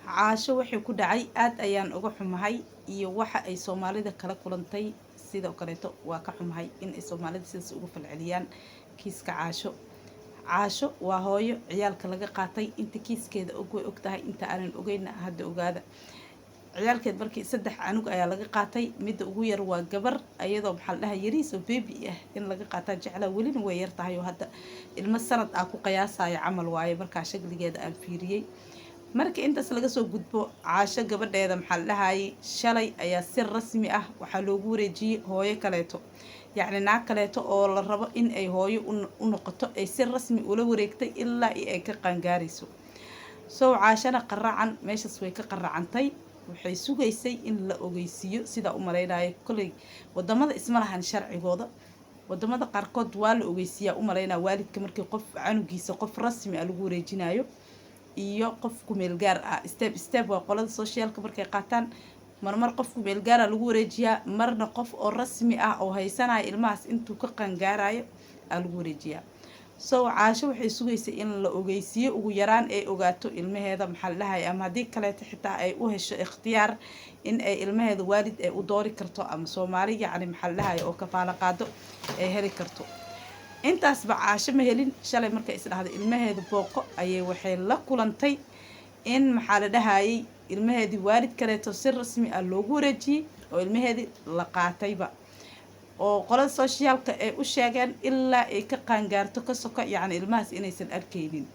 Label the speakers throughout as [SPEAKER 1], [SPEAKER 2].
[SPEAKER 1] Caasho wixii ku dhacay aad ayaan uga xumahay, iyo waxa ay Soomaalida kala kulantay sidoo kaleeto waa ka xumahay in ay Soomaalida sidaas uga falceliyaan kiiska Caasho. Caasho waa hooyo ciyaalka laga qaatay. Inta kiiskeeda og way og tahay, inta aanan ogeyna hadda ogaada. Ciyaalkeed markii saddex canug ayaa laga qaatay. Midda ugu yar waa gabar, ayadoo, maxaa la dhahay, yariis oo baby ah in laga qaataa jeclaa. Welina way yar tahay oo hadda ilmo sanad ah ku qiyaasaya camal waaye markaa shakligeeda aan fiiriyey. Marka intaas laga soo gudbo, Caasho gabadheeda, maxaa la dhahayay, shalay ayaa si rasmi ah waxaa loogu wareejiyey hooyo kaleeto, yacni naag kaleeto oo la rabo in ay hooyo u noqoto, ay si rasmi ula wareegtay ilaa iyo ay ka qaangaarayso. Sow Caashana qaracan meeshaas way ka qaracantay. Waxay sugaysay in la ogeysiiyo sidaa u malaynayo. Kolley wadamada isma lahan sharcigooda. Wadamada qaarkood waa la ogeysiiyaa u malaynaya waalidka markii qof canugiisa qof rasmi ah lagu wareejinayo iyo qof kumeel gaar ah. Step step waa qolada socialka markay qaataan. Marmar qof kumeel gaara lagu wareejiyaa, marna qof oo rasmi ah oo haysanaya ilmahaas intuu ka qangaarayo aa lagu wareejiyaa. So Caasho waxay sugaysay in la ogeysiiyo, ugu yaraan ay ogaato ilmaheeda, maxaa la dhahay, ama haddii kaleeto xitaa ay u hesho ikhtiyaar in ay ilmaheeda waalid ay u doori karto ama Soomaali, yacni, maxaa la dhahay, oo kafaalo qaado ay heli karto. Intaasba Caasho ma helin. Shalay markay isdhahday ilmaheeda booqo ayay waxay la kulantay in, maxaa la dhahayay, ilmaheedii waalid kaleeto si rasmi ah loogu wareejiyey oo ilmaheedii la qaatayba, oo qolada socialka ay u sheegeen ilaa ay ka qaangaarto ka soka, yacni, ilmahaas inaysan arkaynin.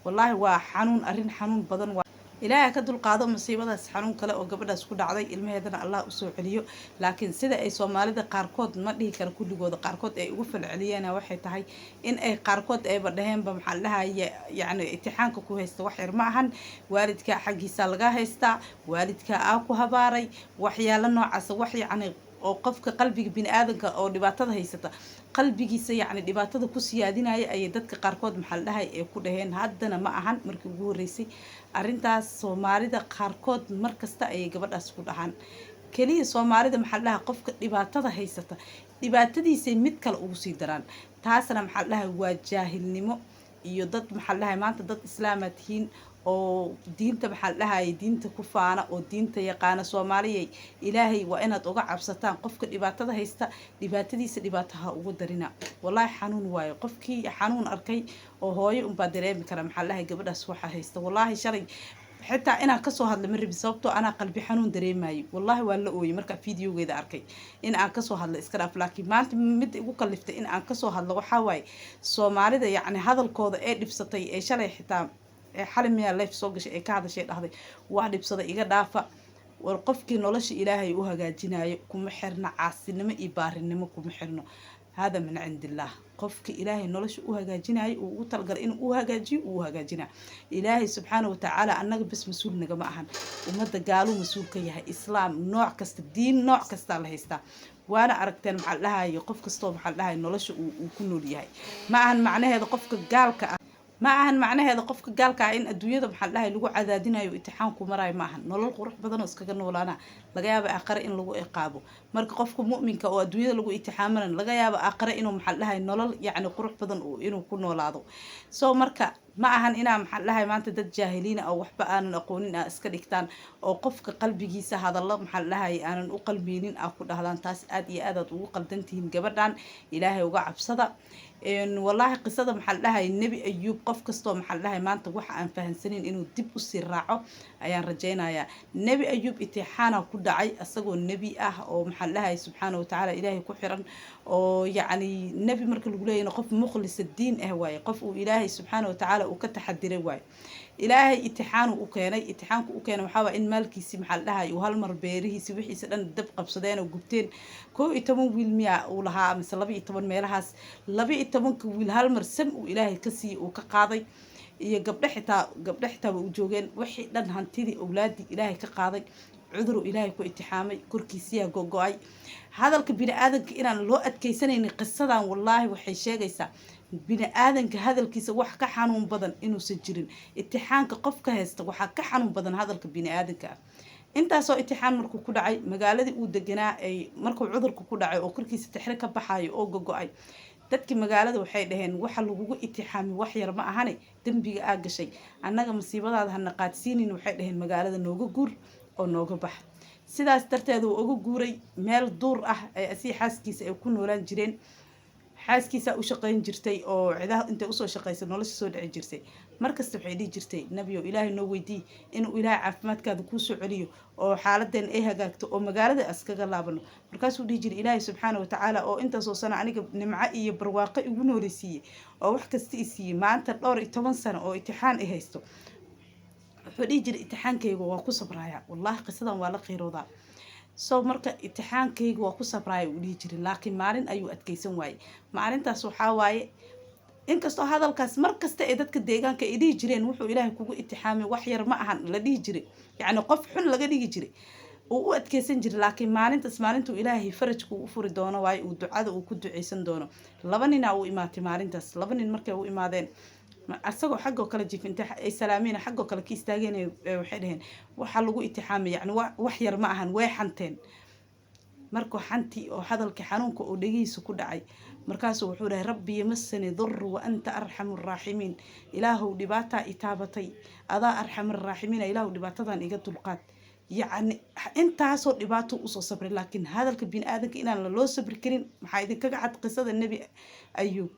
[SPEAKER 1] Wallaahi waa xanuun, arrin xanuun badan. Waa Ilaahay ka dulqaado musiibadaas xanuun kale oo gabadhaas ku dhacday, ilmaheedana Allah usoo celiyo. Laakiin sida ay Soomaalida qaarkood, ma dhihi kara kulligooda, qaarkood ay ugu falceliyeen waxay tahay in ay qaarkood ayba dhaheenba, maxaa la dhahaya, yacni, itixaanka ku haysta wax yar ma ahan, waalidka xaggiisa laga haystaa, waalidka aa ku habaaray, waxyaalo noocaasa, wax yacni oo qofka qalbiga bini aadanka oo dhibaatada haysata qalbigiisa, yacni, dhibaatada ku siyaadinaya ayay dadka qaarkood, maxaa la dhahay, ay ku dhaheen. Haddana ma ahan markii ugu horreysay arrintaas. Soomaalida qaarkood mar kasta ayay gabadhaas ku dhahaan. Keliya Soomaalida, maxaa la dhahaa, qofka dhibaatada haysata dhibaatadiisay mid kale ugu sii daraan. Taasna, maxaa la dhahay, waa jaahilnimo iyo dad, maxaa la dhahay, maanta dad islaama tihiin oo diinta, maxaa la dhahay, diinta ku faana oo diinta yaqaana. Soomaaliyay, Ilaahay waa inaad uga cabsataan. Qofka dhibaatada haysta dhibaatadiisa dhibaataha ugu darina. Wallaahi xanuun waayo. Qofkii xanuun arkay oo hooyo unbaa dareemi kara, maxaa la dhahay, gabadhaas waxaa haysta. Wallaahi shalay xitaa inaan kasoo hadla ma rabin, sababtoo anaa qalbi xanuun dareemayo. Wallaahi waa la ooyey markaa videogeeda arkay. In aan kasoo hadla iska dhaaf, laakiin maanta midda igu kaliftay in aan kasoo hadlo waxaa waaye Soomaalida, yacni, hadalkooda ee dhibsatay ee shalay xitaa ee xali miyaa live soo gashay ee ka hadashay, dhahday waa dhibsaday, iga dhaafa. War qofkii nolosha Ilaahay u hagaajinayo kuma xirno caasinimo iyo baarinimo, kuma xirno. Hada min cindi Illaah. Qofka Ilaahay nolosha u hagaajinayo, uu ugu talagalay inuu u hagaajiyo, uu hagaajinaa Ilaahay subxaana watacaala. Annaga bes mas-uul nagama ahan. Ummadda gaaluu mas-uul ka yahay, islaam nooc kasta, diin nooc kastaa la haystaa. Waana aragteen, maxaa la dhahayo, qof kastoo, maxaa la dhahayo, nolosha uu ku nool yahay. Ma ahan macnaheeda qofka gaalka ah, ma ahan macnaheeda qofka gaalka ah in adduunyada, maxaa la dhahay, lagu cadaadinayo, itixaanku maraayo. Ma ahan. Nolol qurux badan oo iskaga noolaana laga yaaba aakhare in lagu iqaabo. Marka qofka mu'minka oo adduunyada lagu itixaamana laga yaaba aakhare inuu, maxaa la dhahay, nolol, yacni, qurux badan inuu ku noolaado. So marka ma ahan inaa, maxaa la dhahay, maanta dad jaahiliina oo waxba aanan aqoonin aa iska dhigtaan oo qofka qalbigiisa hadallo, maxaa la dhahay, aanan u qalmeynin aa ku dhahdaan. Taas aad iyo aad aad ugu qaldantihiin. Gabadhan Ilaahay uga cabsada. Wallaahi qisada, maxaa la dhahay, Nebi Ayuub, qof kastoo, maxaa la dhahay, maanta waxa aan fahansanin inuu dib usii raaco ayaan rajaynayaa. Nebi Ayuub itixaana ku dhacay isagoo nebi ah oo, maxaa la dhahay, subxaana watacaala Ilaahay ku xiran, oo yacni nebi marka lagu leeyahna qof mukhlisa diin ah waaye, qof uu Ilaahay subxaana watacaala uu ka taxadiray waaye. Ilaahay itixaanu u keenay. Itixaanku u keenay waxaa waay in maalkiisi, maxaa la dhahay, uu hal mar beerihiisi wixiisa dhan dab qabsadeen oo gubteen. 11 wiil miyaa uu lahaa mise 12 meelahaas? 12-ka wiil hal mar sam uu Ilaahay ka siiyey, uu ka qaaday, iyo gabdho xitaa, gabdho xitaa way u joogeen. Wixii dhan, hantidii, owlaadii Ilaahay ka qaaday. Cuduruu Ilaahay ku itixaamay, korkiisiyaa gogo-ay. Hadalka bini aadanka inaan loo adkeysanaynin qisadan wallaahi waxay sheegaysaa bini aadanka hadalkiisa wax ka xanuun badan inuusan jirin. Itixaanka qofka haysta waxaa ka xanuun badan hadalka bini aadanka ah. Intaasoo itixaan markuu ku dhacay, magaaladii uu deganaa ay markuu cudurka ku dhacay oo korkiisa tixre ka baxayo oo gogo-ay. Dadkii magaalada waxay dhaheen, "Waxa lagugu itixaamay wax yar ma ahane, dembiga aa gashay annaga masiibadaada hana qaadsiinin." Waxay dhaheen, "Magaalada nooga guur oo nooga bax." Sidaas darteed uu uga guuray meel duur ah ee asii xaaskiisa ay ku noolaan jireen. Xaaskiisaa u shaqayn jirtay oo cidaha intay usoo shaqaysa nolosha soo dhici jirtay. Markasta waxay dhihi jirtay, "Nabiyow, Ilaahay noo weydii inuu Ilaahay caafimaadkaada kuusoo celiyo oo xaaladeena ay hagaagto oo magaalada iskaga laabano." Markaasuu dhihi jiray, "Ilaahay subxaana watacaala oo intaasoo sano aniga nimco iyo barwaaqo igu nooleysiiyey oo wax kasta i siiyey, maanta dhowr iyo toban sano oo itixaan i haysto," wuxuu dhihi jiray, "itixaankayga waa ku sabraaya." Wallahi, qisadan waa la qiiroodaa. So marka, "Itixaankayga waa ku sabraaya," uu dhihi jiray. Laakiin maalin ayuu adkeysan waayey. Maalintaas waxaa waaye, inkastoo hadalkaas mar kasta ee dadka deegaanka ay dhihi jireen, "Wuxuu Ilaahay kugu itixaamay wax yar ma ahan," la dhihi jiray, yacni qof xun laga dhigi jiray, uu u adkeysan jiray. Laakiin maalintaas, maalintuu Ilaahay farajku u furi doono waayo, uu ducada uu ku duceysan doono. Laba ninaa u imaatay maalintaas. Laba nin markay u imaadeen, asagoo xaggoo kale jiif, inta ay salaameen, xaggoo kale ka istaageen, waxay dhaheen, "Waxaa lagu itixaamay yacni wax yar ma ahan." Way xanteen. Markuu xantii oo hadalkii xanuunka oo dhegihiisa ku dhacay, markaasuu wuxuu dhahay, "ربي مسني الضر وأنت أرحم الراحمين." Ilaahow, dhibaataa i taabatay, adaa أرحم الراحمين, Ilaahow dhibaatadan iga dulqaad. Yacni intaasoo dhibaato usoo sabray, laakiin hadalka bini aadanka inaan laloo sabri karin maxaa idinkaga cad qisada Nebi Ayuub.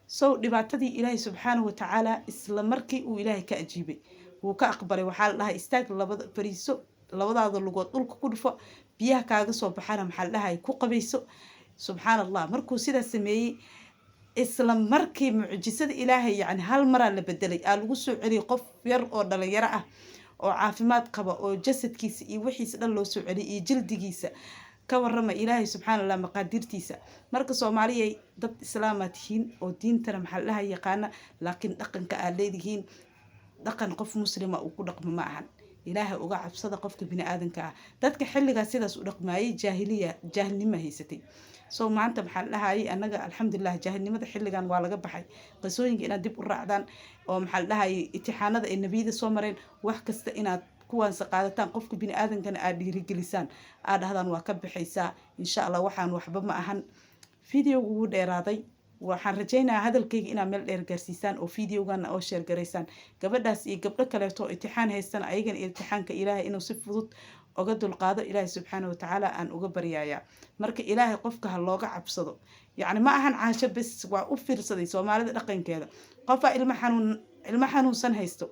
[SPEAKER 1] So dhibaatadii Ilaahay subxaanahu watacaala isla markii uu Ilaahay ka ajiibay, wuu ka aqbalay. Waxaa la dhahay, "Istaag, labada fariiso, labadaada lugood dhulka ku dhufo, biyaha kaaga soo baxana," maxaa la dhahay, "ku qabayso." Subxaan Allah, markuu sidaas sameeyey, isla markii mucjisada Ilaahay, yacni hal maraa la bedelay, aa lagu soo celiyay qof yar oo dhalinyaro ah oo caafimaad qaba, oo jasadkiisa iyo wixiisa dhan loo soo celiyay iyo jildigiisa. Ka warama Ilaahay, subxaan Allah, maqaadirtiisa. Marka Soomaaliyay, dad islaamaa tihiin oo diintana, maxaa la dhahay, yaqaana, laakiin dhaqanka aad leedihiin dhaqan qof muslima uu ku dhaqmo ma ahan. Ilaahay uga cabsada qofka bini aadanka ah. Dadka xilligaas sidaas u dhaqmaayay jaahiliya, jaahilnima haysatay. So maanta, maxaa la dhahayay, annaga alxamdulilah, jaahilnimada xilligan waa laga baxay. Qisooyinka inaad dib u raacdaan oo, maxaa la dhahayay, itixaanada ay nebiyada soo mareen, wax kasta inaad kuwaansa qaadataan, qofka bini aadankana aad dhiirigelisaan, aad dhahdaan, "Waa ka baxaysaa insha Allah, waxaan waxba ma ahan." Videogu wuu dheeraaday. Waxaan rajaynayaa hadalkayga inaad meel dheer gaarsiisaan oo videogana oo share garaysaan. Gabadhaas iyo gabdho kaleeto oo itixaan haystan, ayagana itixaanka Ilaahay inuu si fudud uga dulqaado Ilaahay subxaana watacaala aan uga baryayaa. Marka Ilaahay qofka ha looga cabsado. Yacni ma ahan Caasho bes, waa u fiirsaday Soomaalida dhaqankeeda. Qofaa ilmo xanuun, ilmo xanuunsan haysto,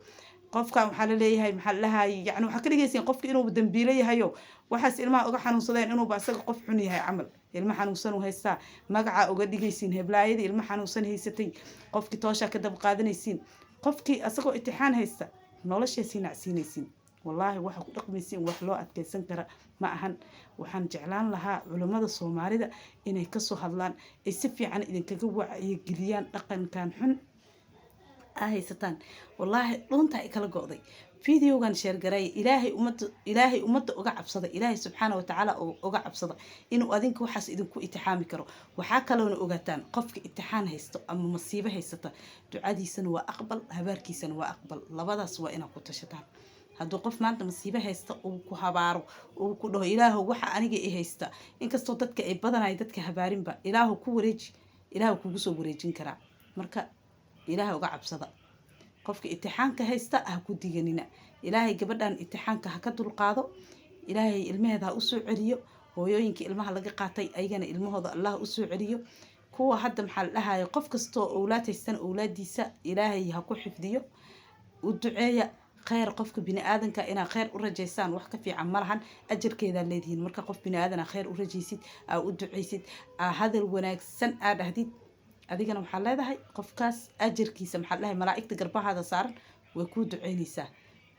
[SPEAKER 1] qofkan waxaa la leeyahay, maxaa la dhahay, yani waxaa ka dhigaysiin qofka inuu dambiilo yahayo, waxaas ilmaha uga xanuunsadeen inuuba asaga qof xun yahay camal. Ilmo xanuunsan uu haystaa, magacaa uga dhigaysiin heblaayadii ilmo xanuunsan haysatay. Qofkii tooshaa ka daba qaadanaysiin, qofkii asagoo itixaan haysta noloshaasii nacsiinaysiin. Wallaahi, waxa ku dhaqmaysiin wax loo adkeysan kara ma ahan. Waxaan jeclaan lahaa culummada Soomaalida inay kasoo hadlaan, ay si fiican idinkaga wacyigeliyaan dhaqankan xun aa haysataan. Wallaahi, dhuunta ay kala go'day. Videogan share gareey. Ilaahay ummadda, Ilaahay ummadda uga cabsada. Ilaahay subxaana watacaala uga cabsada inuu adinka waxaas idinku itixaami karo. Waxaa kaloona ogaataan, qofka itixaan haysto ama masiibo haysata, ducadiisana waa aqbal, habaarkiisana waa aqbal. Labadaas waa inaad ku tashataan. Hadduu qof maanta masiibo haysta uu ku habaaro, uu ku dhaho, "Ilaahow, waxa aniga i haysta," inkastoo dadka ay badanay dadka habaarinba, "Ilaahow ku wareeji," Ilaahow kugu soo wareejin karaa. Marka Ilaahay uga cabsada. Qofka itixaanka haysta ha ku diganina. Ilaahay gabadhan itixaanka ha ka dulqaado, Ilaahay ilmaheeda ha usoo celiyo. Hooyooyinka ilmaha laga qaatay, ayagana ilmahooda Allah usoo celiyo. Kuwa hadda, maxaa la dhahayo, qof kastoo owlaad haystana owlaadiisa Ilaahay ha ku xifdiyo. U duceeya kheyr. Qofka bini aadanka inaad kheyr u rajaysaan wax ka fiican ma lahan, ajarkeedaa leedihiin. Marka qof bini aadan aa kheyr u rajaysid, aa u ducaysid, aa hadal wanaagsan aa dhahdid, adigana waxaa leedahay qofkaas ajarkiisa, maxaa la dhahay, malaa'igta garbahaada saaran way kuu duceynaysaa.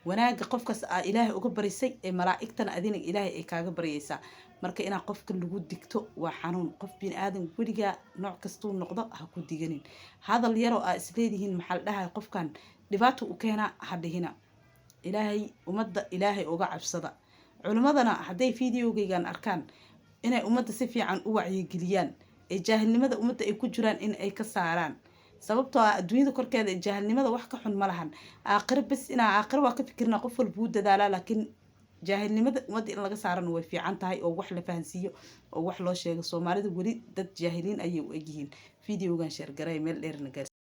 [SPEAKER 1] Wanaagga qofkaas aa Ilaahay uga barisay ee malaa'igtana adina Ilaahay ay kaaga baryaysaa. Marka inaa qofka lagu digto waa xanuun. Qof bini aadan weligaa nooc kastuu noqdo ha ku diganin. Hadal yaroo aa isleedihiin, maxaa la dhahay, qofkan dhibaato u keenaa, ha dhihina. Ilaahay ummadda, Ilaahay uga cabsada. Culimmadana hadday videogaygan arkaan, inay ummadda si fiican u wacyigeliyaan, ee jaahilnimada ummadda ay ku jiraan in ay ka saaraan, sababtoo ah adduunyada korkeeda jaahilnimada wax ka xun ma lahan. Aakhiro bes inaa aakhiro waa ka fikirnaa, qof walba wuu dadaalaa, laakiin Jaahilnimada ummadda in laga saarana way fiican tahay, oo wax la fahansiiyo oo wax loo sheego. Soomaalida weli dad jaahiliin ayay u egyihiin. Videogan share garay, meel dheerna gaarsiiyo.